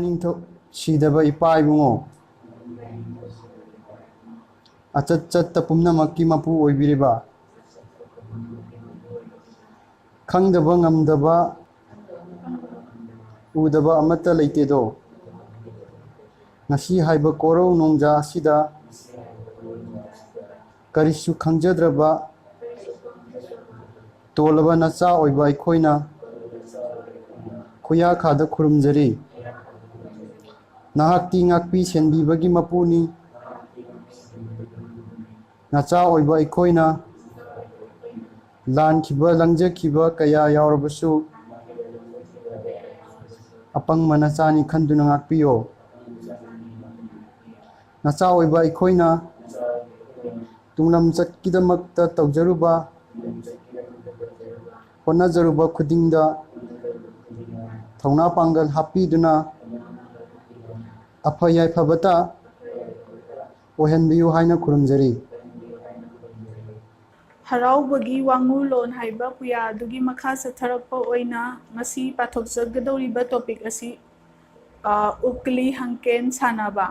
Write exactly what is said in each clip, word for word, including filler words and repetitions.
ꯅꯤꯡꯊꯧ ꯁꯤꯗꯕ ꯏꯄꯥ ꯏꯕꯨꯡꯉꯣ, ꯑꯆꯠ ꯆꯠꯇ ꯄꯨꯝꯅꯃꯛꯀꯤ ꯃꯄꯨ ꯑꯣꯏꯕꯤꯔꯤꯕ, ꯈꯪꯗꯕ ꯉꯝꯗꯕ ꯎꯗꯕ ꯑꯃꯠꯇ ꯂꯩꯇꯦꯗꯣ꯫ ꯉꯁꯤ ꯍꯥꯏꯕ ꯀꯣꯔꯧ ꯅꯣꯡꯖꯥ ꯑꯁꯤꯗ ꯀꯔꯤꯁꯨ ꯈꯪꯖꯗ꯭ꯔꯕ ꯇꯣꯜꯂꯕ ꯅꯆꯥ ꯑꯣꯏꯕ ꯑꯩꯈꯣꯏꯅ ꯈꯨꯌꯥꯈꯥꯗ ꯈꯨꯔꯨꯝꯖꯔꯤ꯫ ꯅꯍꯥꯛꯇꯤ ꯉꯥꯛꯄꯤ ꯁꯦꯟꯕꯤꯕꯒꯤ ꯃꯄꯨꯅꯤ꯫ ꯅꯆꯥ ꯑꯣꯏꯕ ꯑꯩꯈꯣꯏꯅ ꯂꯥꯟꯈꯤꯕ ꯂꯪꯖꯈꯤꯕ ꯀꯌꯥ ꯌꯥꯎꯔꯕꯁꯨ ꯑꯄꯪꯕ ꯅꯆꯥꯅꯤ ꯈꯟꯗꯨꯅ ꯉꯥꯛꯄꯤꯌꯣ꯫ ꯅꯆꯥ ꯑꯣꯏꯕ ꯑꯩꯈꯣꯏꯅ ꯇꯨꯡꯂꯝꯆꯠꯀꯤꯗꯃꯛꯇ ꯇꯧꯖꯔꯨꯕ ꯍꯣꯠꯅꯖꯔꯨꯕ ꯈꯨꯗꯤꯡꯗ ꯊꯧꯅꯥ ꯄꯥꯡꯒꯜ ꯍꯥꯞꯄꯤꯗꯨꯅ ꯑꯐ ꯌꯥꯏꯐꯕꯇ ꯑꯣꯏꯍꯟꯕꯤꯌꯨ ꯍꯥꯏꯅ ꯈꯨꯔꯨꯝꯖꯔꯤ꯫ ꯍꯔꯥꯎꯕꯒꯤ ꯋꯥꯉꯨꯔꯂꯣꯟ ꯍꯥꯏꯕ ꯄꯨꯌꯥ ꯑꯗꯨꯒꯤ ꯃꯈꯥ ꯆꯠꯊꯔꯛꯄ ꯑꯣꯏꯅ ꯉꯁꯤ ꯄꯥꯊꯣꯛꯆꯒꯗꯧꯔꯤꯕ ꯇꯣꯄꯤꯛ ꯑꯁꯤ, ꯑ, ꯎꯛꯂꯤ ꯍꯪꯀꯦꯟ ꯁꯥꯟꯅꯕ꯫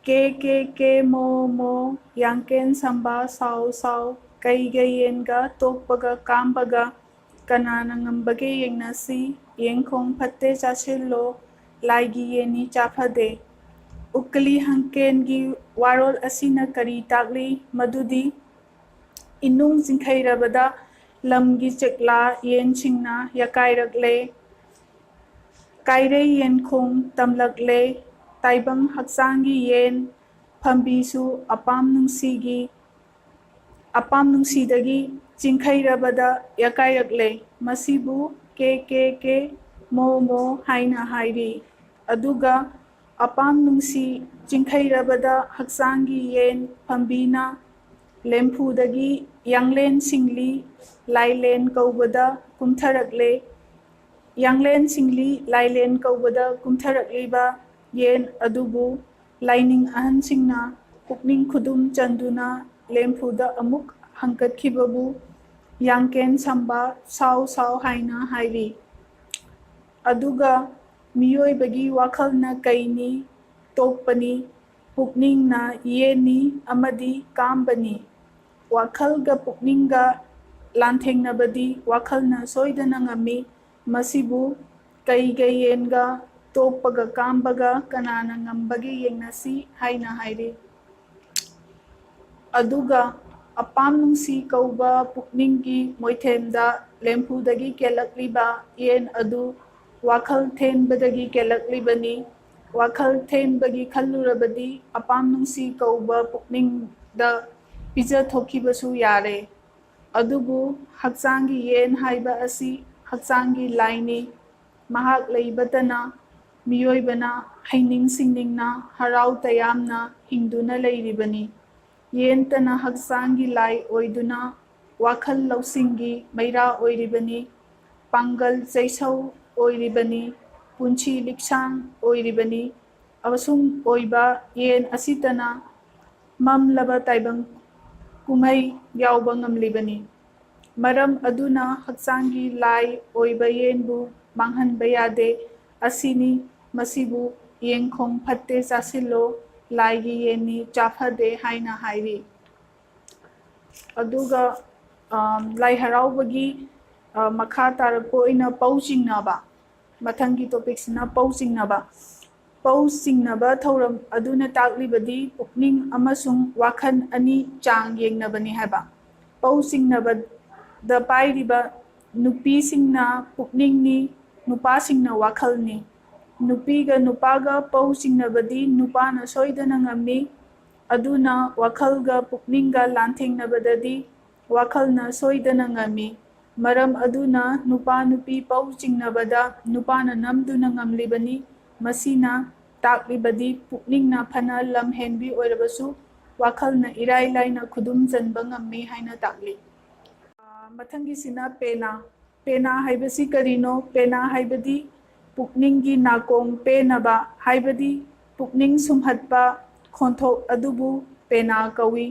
ꯀꯦ ꯀꯦ ꯀꯦ ꯃꯣ ꯃꯣ, ꯌꯥꯡꯀꯦꯟ ꯁꯝꯕꯥ ꯁꯥꯎ ꯁꯥꯎ, ꯀꯩꯒ ꯌꯦꯟꯒ ꯇꯣꯛꯄꯒ ꯀꯥꯝꯕꯒ, ꯀꯅꯥꯅ ꯉꯝꯕꯒꯦ ꯌꯦꯡꯅꯁꯤ, ꯌꯦꯡꯈꯣꯡ ꯐꯠꯇꯦ ꯆꯥꯁꯤꯜꯂꯣ, ꯂꯥꯏꯒꯤ ꯌꯦꯟꯅꯤ ꯆꯥꯐꯗꯦ꯫ ꯎꯛꯀꯂꯤ ꯍꯪꯀꯦꯟꯒꯤ ꯋꯥꯔꯣꯜ ꯑꯁꯤꯅ ꯀꯔꯤ ꯇꯥꯛꯂꯤ? ꯃꯗꯨꯗꯤ ꯏꯅꯨꯡ ꯆꯤꯡꯈꯩꯔꯕꯗ ꯂꯝꯒꯤ ꯆꯦꯛꯂꯥ ꯌꯦꯟꯁꯤꯡꯅ ꯌꯥꯀꯥꯏꯔꯛꯂꯦ, ꯀꯥꯏꯔꯩ ꯌꯦꯟꯈꯣꯡ ꯇꯝꯂꯛꯂꯦ, ꯇꯥꯏꯕꯪ ꯍꯛꯆꯥꯡꯒꯤ ꯌꯦꯟ ꯐꯝꯕꯤꯁꯨ ꯑꯄꯥꯝ ꯅꯨꯡꯁꯤꯒꯤ ꯑꯄꯥꯝ ꯅꯨꯡꯁꯤꯗꯒꯤ ꯆꯤꯡꯈꯩꯔꯕꯗ ꯌꯥꯀꯥꯏꯔꯛꯂꯦ꯫ ꯃꯁꯤꯕꯨ ꯀꯦ ꯀꯦ ꯀꯦ ꯃꯣ ꯃꯣ ꯍꯥꯏꯅ ꯍꯥꯏꯔꯤ꯫ ꯑꯗꯨꯒ ꯑꯄꯥꯝ ꯅꯨꯡꯁꯤ ꯆꯤꯡꯈꯩꯔꯕꯗ ꯍꯛꯆꯥꯡꯒꯤ ꯌꯦꯟ ꯐꯝꯕꯤꯅ ꯂꯦꯝꯐꯨꯗꯒꯤ ꯌꯥꯡꯂꯦꯟ ꯁꯤꯡꯂꯤ ꯂꯥꯏꯂꯦꯟ ꯀꯧꯕꯗ ꯀꯨꯝꯊꯔꯛꯂꯦ꯫ ꯌꯥꯡꯂꯦꯟ ꯁꯤꯡꯂꯤ ꯂꯥꯏꯂꯦꯟ ꯀꯧꯕꯗ ꯀꯨꯝꯊꯔꯛꯂꯤꯕ ꯌꯦꯟ ꯑꯗꯨꯕꯨ ꯂꯥꯏꯅꯤꯡ ꯑꯍꯟꯁꯤꯡꯅ ꯄꯨꯛꯅꯤꯡ ꯈꯨꯗꯨꯝ ꯆꯟꯗꯨꯅ ꯂꯦꯝꯐꯨꯗ ꯑꯃꯨꯛ ꯍꯪꯀꯠꯈꯤꯕꯕꯨ ꯌꯥꯡꯀꯦꯟ ꯁꯝꯕ ꯁꯥꯎ ꯁꯥꯎ ꯍꯥꯏꯅ ꯍꯥꯏꯔꯤ꯫ ꯑꯗꯨꯒ ꯃꯤꯑꯣꯏꯕꯒꯤ ꯋꯥꯈꯜꯅ ꯀꯩꯅꯤ? ꯇꯣꯛꯄꯅꯤ꯫ ꯄꯨꯛꯅꯤꯡꯅ ꯌꯦꯟꯅꯤ ꯑꯃꯗꯤ ꯀꯥꯝꯕꯅꯤ꯫ ꯋꯥꯈꯜꯒ ꯄꯨꯛꯅꯤꯡꯒ ꯂꯥꯟꯊꯦꯡꯅꯕꯗꯤ ꯋꯥꯈꯜꯅ ꯁꯣꯏꯗꯅ ꯉꯝꯃꯤ꯫ ꯃꯁꯤꯕꯨ ꯀꯩꯒ ꯌꯦꯟꯒ, ꯇꯣꯛꯄꯒ ꯀꯥꯝꯕꯒ ꯀꯅꯥꯅ ꯉꯝꯕꯒꯦ ꯌꯦꯡꯅꯁꯤ ꯍꯥꯏꯅ ꯍꯥꯏꯔꯤ꯫ ꯑꯗꯨꯒ ꯑꯄꯥꯝ ꯅꯨꯡꯁꯤ ꯀꯧꯕ ꯄꯨꯛꯅꯤꯡꯒꯤ ꯃꯣꯏꯊꯦꯝꯗ ꯂꯦꯝꯐꯨꯗꯒꯤ ꯀꯦꯜꯂꯛꯂꯤꯕ ꯌꯦꯟ ꯑꯗꯨ ꯋꯥꯈꯜ ꯊꯦꯟꯕꯗꯒꯤ ꯀꯦꯜꯂꯛꯂꯤꯕꯅꯤ꯫ ꯋꯥꯈꯜ ꯊꯦꯟꯕꯒꯤ ꯈꯜꯂꯨꯔꯕꯗꯤ ꯑꯄꯥꯝ ꯅꯨꯡꯁꯤ ꯀꯧꯕ ꯄꯨꯛꯅꯤꯡꯗ ꯄꯤꯖꯊꯣꯛꯈꯤꯕꯁꯨ ꯌꯥꯔꯦ꯫ ꯑꯗꯨꯕꯨ ꯍꯛꯆꯥꯡꯒꯤ ꯌꯦꯟ ꯍꯥꯏꯕ ꯑꯁꯤ ꯍꯛꯆꯥꯡꯒꯤ ꯂꯥꯏꯅꯤ꯫ ꯃꯍꯥꯛ ꯂꯩꯕꯇꯅ ꯃꯤꯑꯣꯏꯕꯅ ꯍꯩꯅꯤꯡ ꯁꯤꯡꯅꯤꯡꯅ ꯍꯔꯥꯎ ꯇꯌꯥꯝꯅ ꯍꯤꯡꯗꯨꯅ ꯂꯩꯔꯤꯕꯅꯤ꯫ ꯌꯦꯟꯇꯅ ꯍꯛꯆꯥꯡꯒꯤ ꯂꯥꯏ ꯑꯣꯏꯗꯨꯅ ꯋꯥꯈꯜ ꯂꯧꯁꯤꯡꯒꯤ ꯃꯩꯔꯥ ꯑꯣꯏꯔꯤꯕꯅꯤ꯫ ꯄꯥꯡꯒꯜ ꯆꯩꯁꯧ ꯑꯣꯏꯔꯤꯕꯅꯤ꯫ ꯄꯨꯟꯁꯤ ꯂꯤꯛꯁꯥꯡ ꯑꯣꯏꯔꯤꯕꯅꯤ꯫ ꯑꯁꯨꯝ ꯑꯣꯏꯕ ꯌꯦꯟ ꯑꯁꯤꯇꯅ ꯃꯝꯂꯕ ꯇꯥꯏꯕꯪ ꯀꯨꯝꯍꯩ ꯌꯥꯎꯕ ꯉꯝꯂꯤꯕꯅꯤ꯫ ꯃꯔꯝ ꯑꯗꯨꯅ ꯍꯛꯆꯥꯡꯒꯤ ꯂꯥꯏ ꯑꯣꯏꯕ ꯌꯦꯟꯕꯨ ꯃꯥꯡꯍꯟꯕ ꯌꯥꯗꯦ꯫ ꯑꯁꯤꯅꯤ, ꯃꯁꯤꯕꯨ "ꯌꯦꯡꯈꯣꯡ ꯐꯠꯇꯦ ꯆꯥꯁꯤꯜꯂꯣ, ꯂꯥꯏꯒꯤ ꯌꯦꯟꯅꯤ ꯆꯥꯐꯗꯦ" ꯍꯥꯏꯅ ꯍꯥꯏꯔꯤ꯫ ꯑꯗꯨꯒ ꯑꯝ, ꯂꯥꯏ ꯍꯔꯥꯎꯕꯒꯤ ꯑ, ꯃꯈꯥ ꯇꯥꯔꯛꯄ ꯑꯣꯏꯅ ꯄꯧ ꯆꯤꯡꯅꯕ꯫ ꯃꯊꯪꯒꯤ ꯇꯣꯄꯤꯛꯁꯤꯅ ꯄꯧ ꯆꯤꯡꯅꯕ꯫ ꯄꯧ ꯆꯤꯡꯅꯕ ꯊꯧꯔꯝ ꯑꯗꯨꯅ ꯇꯥꯛꯂꯤꯕꯗꯤ ꯄꯨꯛꯅꯤꯡ ꯑꯃꯁꯨꯡ ꯋꯥꯈꯜ ꯑꯅꯤ ꯆꯥꯡ ꯌꯦꯡꯅꯕꯅꯤ ꯍꯥꯏꯕ꯫ ꯄꯧ ꯆꯤꯡꯅꯕꯗ ꯄꯥꯏꯔꯤꯕ ꯅꯨꯄꯤꯁꯤꯡꯅ ꯄꯨꯛꯅꯤꯡꯅꯤ, ꯅꯨꯄꯥꯁꯤꯡꯅ ꯋꯥꯈꯜꯅꯤ꯫ ꯅꯨꯄꯤꯒ ꯅꯨꯄꯥꯒ ꯄꯧ ꯆꯤꯡꯅꯕꯗꯤ ꯅꯨꯄꯥꯅ ꯁꯣꯏꯗꯅ ꯉꯝꯃꯤ꯫ ꯑꯗꯨꯅ ꯋꯥꯈꯜꯒ ꯄꯨꯛꯅꯤꯡꯒ ꯂꯥꯟꯊꯦꯡꯅꯕꯗꯗꯤ ꯋꯥꯈꯜꯅ ꯁꯣꯏꯗꯅ ꯉꯝꯃꯤ꯫ ꯃꯔꯝ ꯑꯗꯨꯅ ꯅꯨꯄꯥ ꯅꯨꯄꯤ ꯄꯧ ꯆꯤꯡꯅꯕꯗ ꯅꯨꯄꯥꯅ ꯅꯝꯗꯨꯅ ꯉꯝꯂꯤꯕꯅꯤ꯫ ꯃꯁꯤꯅ ꯇꯥꯛꯂꯤꯕꯗꯤ ꯄꯨꯛꯅꯤꯡꯅ ꯐꯅ ꯂꯝ ꯍꯦꯟꯕꯤ ꯑꯣꯏꯔꯕꯁꯨ ꯋꯥꯈꯜꯅ ꯏꯔꯥꯏ ꯂꯥꯏꯅ ꯈꯨꯗꯨꯝ ꯆꯟꯕ ꯉꯝꯃꯤ ꯍꯥꯏꯅ ꯇꯥꯛꯂꯤ꯫ ꯑꯥ, ꯃꯊꯪꯒꯤꯁꯤꯅ ꯄꯦꯅꯥ꯫ ꯄꯦꯅꯥ ꯍꯥꯏꯕꯁꯤ ꯀꯔꯤꯅꯣ? ꯄꯦꯅꯥ ꯍꯥꯏꯕꯗꯤ ꯄꯨꯛꯅꯤꯡꯒꯤ ꯅꯥꯀꯣꯡ ꯄꯦꯟꯅꯕ, ꯍꯥꯏꯕꯗꯤ ꯄꯨꯛꯅꯤꯡ ꯁꯨꯝꯍꯠꯄ ꯈꯣꯟꯊꯣꯛ ꯑꯗꯨꯕꯨ ꯄꯦꯅꯥ ꯀꯧꯏ꯫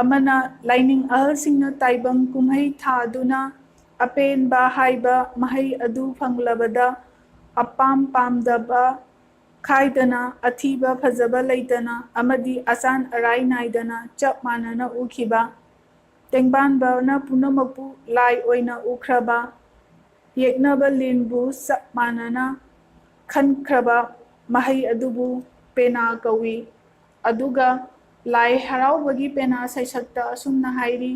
ꯑꯃꯅ ꯂꯥꯏꯅꯤꯡ ꯑꯍꯜꯁꯤꯡꯅ ꯇꯥꯏꯕꯪ ꯀꯨꯝꯍꯩ ꯊꯥꯗꯨꯅ ꯑꯄꯦꯟꯕ ꯍꯥꯏꯕ ꯃꯍꯩ ꯑꯗꯨ ꯐꯪꯂꯕꯗ ꯑꯄꯥꯝ ꯄꯥꯝꯗꯕ ꯈꯥꯏꯗꯅ, ꯑꯊꯤꯕ ꯐꯖꯕ ꯂꯩꯇꯅ ꯑꯃꯗꯤ ꯑꯆꯥꯟ ꯑꯔꯥꯏ ꯅꯥꯏꯗꯅ ꯆꯞ ꯃꯥꯟꯅꯅ ꯎꯈꯤꯕ, ꯇꯦꯡꯕꯥꯟꯕꯅ ꯄꯨꯝꯅꯃꯛꯄꯨ ꯂꯥꯏ ꯑꯣꯏꯅ ꯎꯈ꯭ꯔꯕ, ꯌꯦꯛꯅꯕ ꯂꯤꯟꯕꯨ ꯆꯞ ꯃꯥꯟꯅꯅ ꯈꯟꯈ꯭ꯔꯕ ꯃꯍꯩ ꯑꯗꯨꯕꯨ ꯄꯦꯅꯥ ꯀꯧꯏ꯫ ꯑꯗꯨꯒ ꯂꯥꯏ ꯍꯔꯥꯎꯕꯒꯤ ꯄꯦꯅꯥ ꯁꯩꯁꯛꯇ ꯑꯁꯨꯝꯅ ꯍꯥꯏꯔꯤ: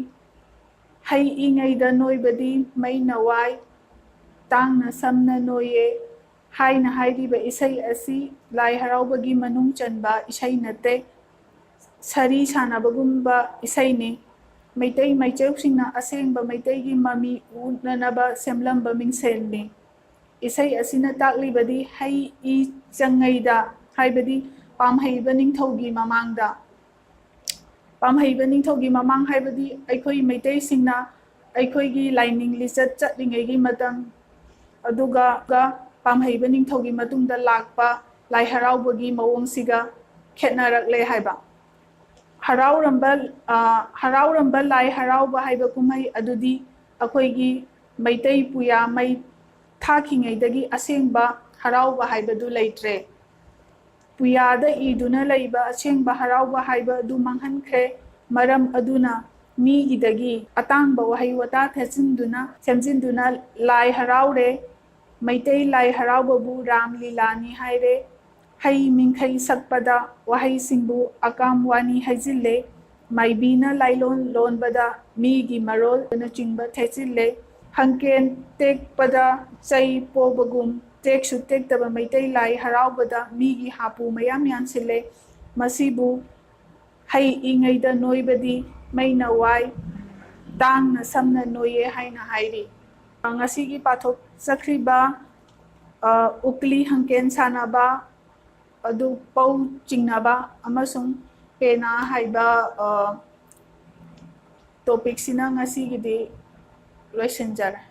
"ꯍꯩ ꯏꯉꯩꯗ ꯅꯣꯏꯕꯗꯤ ꯃꯩꯅ ꯋꯥꯏ, ꯇꯥꯡꯅ ꯁꯝꯅ ꯅꯣꯏꯌꯦ" ꯍꯥꯏꯅ ꯍꯥꯏꯔꯤꯕ ꯏꯁꯩ ꯑꯁꯤ ꯂꯥꯏ ꯍꯔꯥꯎꯕꯒꯤ ꯃꯅꯨꯡ ꯆꯟꯕ ꯏꯁꯩ ꯅꯠꯇꯦ, ꯁꯥꯔꯤ ꯁꯥꯟꯅꯕꯒꯨꯝꯕ ꯏꯁꯩꯅꯤ꯫ ꯃꯩꯇꯩ ꯃꯥꯏꯆꯧꯁꯤꯡꯅ ꯑꯁꯦꯡꯕ ꯃꯩꯇꯩꯒꯤ ꯃꯃꯤ ꯎꯠꯅꯅꯕ ꯁꯦꯝꯂꯝꯕ ꯃꯤꯡꯁꯦꯜꯅꯤ꯫ ꯏꯁꯩ ꯑꯁꯤꯅ ꯇꯥꯛꯂꯤꯕꯗꯤ ꯍꯩ ꯏ ꯆꯪꯉꯩꯗ, ꯍꯥꯏꯕꯗꯤ ꯄꯥꯝꯍꯩꯕ ꯅꯤꯡꯊꯧꯒꯤ ꯃꯃꯥꯡꯗ, ꯄꯥꯝꯍꯩꯕ ꯅꯤꯡꯊꯧꯒꯤ ꯃꯃꯥꯡ ꯍꯥꯏꯕꯗꯤ ꯑꯩꯈꯣꯏ ꯃꯩꯇꯩꯁꯤꯡꯅ ꯑꯩꯈꯣꯏꯒꯤ ꯂꯥꯏꯅꯤꯡ ꯂꯤꯆꯠ ꯆꯠꯂꯤꯉꯩꯒꯤ ꯃꯇꯝ, ꯑꯗꯨꯒ ꯄꯥꯝꯍꯩꯕ ꯅꯤꯡꯊꯧꯒꯤ ꯃꯇꯨꯡꯗ ꯂꯥꯛꯄ ꯂꯥꯏ ꯍꯔꯥꯎꯕꯒꯤ ꯃꯑꯣꯡꯁꯤꯒ ꯈꯦꯠꯅꯔꯛꯂꯦ ꯍꯥꯏꯕ꯫ ꯍꯔꯥꯎꯔꯝꯕ, ꯑ, ꯍꯔꯥꯎꯔꯝꯕ ꯂꯥꯏ ꯍꯔꯥꯎꯕ ꯍꯥꯏꯕ ꯀꯨꯝꯍꯩ ꯑꯗꯨꯗꯤ ꯑꯩꯈꯣꯏꯒꯤ ꯃꯩꯇꯩ ꯄꯨꯌꯥ ꯃꯩ ꯊꯥꯈꯤꯉꯩꯗꯒꯤ ꯑꯁꯦꯡꯕ ꯍꯔꯥꯎꯕ ꯍꯥꯏꯕꯗꯨ ꯂꯩꯇ꯭ꯔꯦ꯫ ꯄꯨꯌꯥꯗ ꯏꯗꯨꯅ ꯂꯩꯕ ꯑꯁꯦꯡꯕ ꯍꯔꯥꯎꯕ ꯍꯥꯏꯕ ꯑꯗꯨ ꯃꯥꯡꯍꯟꯈ꯭ꯔꯦ꯫ ꯃꯔꯝ ꯑꯗꯨꯅ ꯃꯤꯒꯤꯗꯒꯤ ꯑꯇꯥꯡꯕ ꯋꯥꯍꯩ ꯋꯥꯇꯥ ꯊꯦꯠꯆꯤꯟꯗꯨꯅ, ꯁꯦꯝꯖꯤꯟꯗꯨꯅ ꯂꯥꯏ ꯍꯔꯥꯎꯔꯦ꯫ ꯃꯩꯇꯩ ꯂꯥꯏ ꯍꯔꯥꯎꯕꯕꯨ ꯔꯥꯝ ꯂꯤꯂꯥꯅꯤ ꯍꯥꯏꯔꯦ꯫ ꯍꯩ ꯃꯤꯡꯈꯩ ꯁꯛꯄꯗ ꯋꯥꯍꯩꯁꯤꯡꯕꯨ ꯑꯀꯥꯝ ꯋꯥꯅꯤ ꯍꯥꯏꯖꯤꯜꯂꯦ꯫ ꯃꯥꯏꯕꯤꯅ ꯂꯥꯏꯂꯣꯟ ꯂꯣꯟꯕꯗ ꯃꯤꯒꯤ ꯃꯔꯣꯜꯅꯆꯤꯡꯕ ꯊꯦꯠꯆꯤꯜꯂꯦ꯫ ꯍꯪꯀꯦꯟ ꯇꯦꯛꯄꯗ ꯆꯩ ꯄꯣꯕꯒꯨꯝ ꯇꯦꯛꯁꯨ ꯇꯦꯛꯇꯕ ꯃꯩꯇꯩ ꯂꯥꯏ ꯍꯔꯥꯎꯕꯗ ꯃꯤꯒꯤ ꯍꯥꯄꯨ ꯃꯌꯥꯝ ꯌꯥꯟꯁꯤꯜꯂꯦ꯫ ꯃꯁꯤꯕꯨ "ꯍꯩ ꯏꯉꯩꯗ ꯅꯣꯏꯕꯗꯤ ꯃꯩꯅ ꯋꯥꯏ, ꯇꯥꯡꯅ ꯁꯝꯅ ꯅꯣꯏꯌꯦ" ꯍꯥꯏꯅ ꯍꯥꯏꯔꯤ꯫ ꯉꯁꯤꯒꯤ ꯄꯥꯊꯣꯛꯆꯈ꯭ꯔꯤꯕ, ꯑ, ꯎꯛꯂꯤ ꯍꯪꯀꯦꯟ ꯁꯥꯟꯅꯕ, ꯑꯗꯨ ꯄꯧ ꯆꯤꯡꯅꯕ ꯑꯃꯁꯨꯡ ꯄꯦꯅꯥ ꯍꯥꯏꯕ, ꯑ, ꯇꯣꯄꯤꯛꯁꯤꯅ ꯉꯁꯤꯒꯤꯗꯤ ꯂꯣꯏꯁꯤꯟꯖꯔꯦ꯫